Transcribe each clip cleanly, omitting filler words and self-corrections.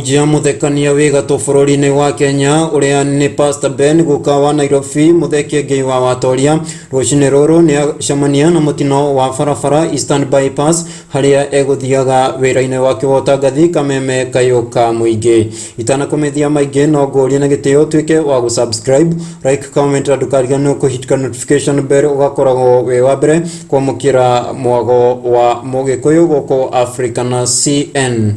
Mũhunjia mũthekania wĩ gatũ bũrũri-inĩ wa Kenya ũrĩa nĩ Pastor Ben guka wa Nairobi Mũthee Kĩengei wa Watoria rũcinĩ rũrũ nĩ acemania na mũtino wa barabara Eastern Bypass harĩa egũthiaga wĩra-inĩ wake wa ũtangathi kameme kayũ ka mũingĩ. Itanakũmithia maingĩ no ngũrie na gĩtĩo ũtuĩke wa gũ subscribe, like, comment na ndũkariganĩrwo kũ hit ka notification bell ũgakoragwo wĩ wa mbere kwamũkĩra mwago wa mũgĩkũyũ gũkũ Africa na CN.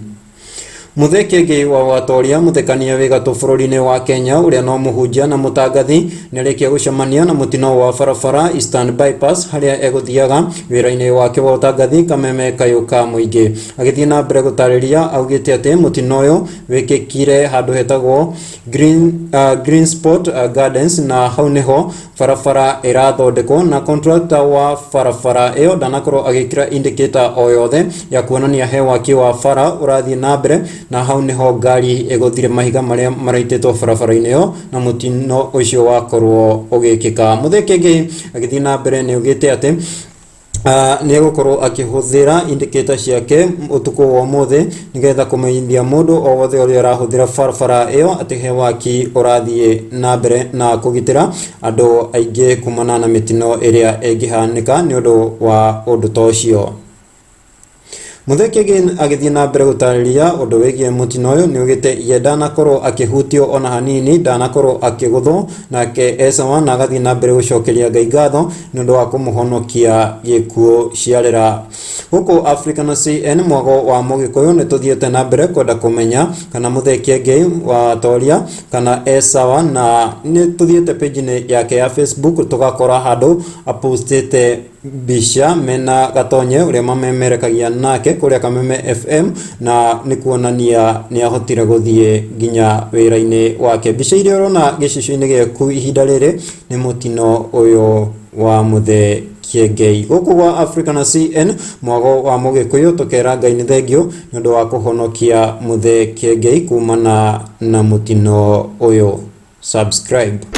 Mũthee Kĩengei wa Watoria mũthekania wĩ gatũ bũrũri-inĩ wa Kenya ũrĩa no mũhunjia na mũtangathi nĩarĩkia gũcemania na mũtino wa barabara Eastern Bypass harĩa egũthiaga wĩra-inĩ wake wa ũtangathi kameme kayũ ka mũingĩ. Agĩthiĩ na mbere gũtarĩria augĩte atĩ mũtino ũyũ wĩkĩkire handũ hetagwo Green Spot Gardens na hau nĩho Barabara ĩrathondekwo na contractor wa barabara ĩyo ndanakorwo agĩkĩra indicator o yothe ya kuonania he waki wa bara ũrathiĩ na mbere na hau nĩho ngari ĩgũthire mahiga marĩa maraitĩtwo barabara-inĩ ĩyo na mũtino ũcio wakorwo ũgĩkĩka. Mũthee Kĩengei agĩthiĩ na mbere nĩ augĩte atĩ nĩ egũkorwo akĩhũthĩra indicator ciake ũtukũ wa ũmũthĩ nĩgetha kũmenyithia mũndũ o wothe ũrĩa ũrahũthĩra barabara ĩyo atĩ he waki ũrathiĩ na mbere na kũgitĩra andũ aingĩ kumana na mĩtino ĩrĩa ĩngĩhanĩka nĩ ũndũ wa ũndũ ta ũcio. Mũthee Kĩengei agĩthiĩ na mbere gũtarĩria ũndũ wĩgiĩ mũtino ũyũ nĩaugĩte ye ndanakorwo akĩhutio ona hanini, ndanakorwo akĩgũthwo nake e sawa na agathiĩ na mbere gũcokeria Ngai ngatho nĩũndũ wa kũmũhonokia gĩkuũ ciarera. Gũkũ Africa na CN mwago wa mũgĩkũyũ nĩtũthiĩte na mbere kwenda kũmenya kana Mũthee Kĩengei wa Toria kana e sawa na nĩtũthiĩte page-inĩ yake ya Facebook tũgakora handũ apostĩte mbica mena Gatonye ũrĩa mamemerekagia nake kũrĩa Kameme FM na nĩ kuonania nĩ ahotire gũthiĩ nginya wĩra-inĩ wake. Mbica iria ũrona gĩcicio-inĩ gĩaku ihinda rĩrĩ nĩ mũtino ũyũ wa Mũthee Kĩengei. Gũkũ gwa Africa na CN mwago wa Mũgĩkũyũ tũkera Ngai nĩ thengiũ nĩ ũndũ wa kũhonokia Mũthee Kĩengei kumana na mũtino ũyũ. Subscribe.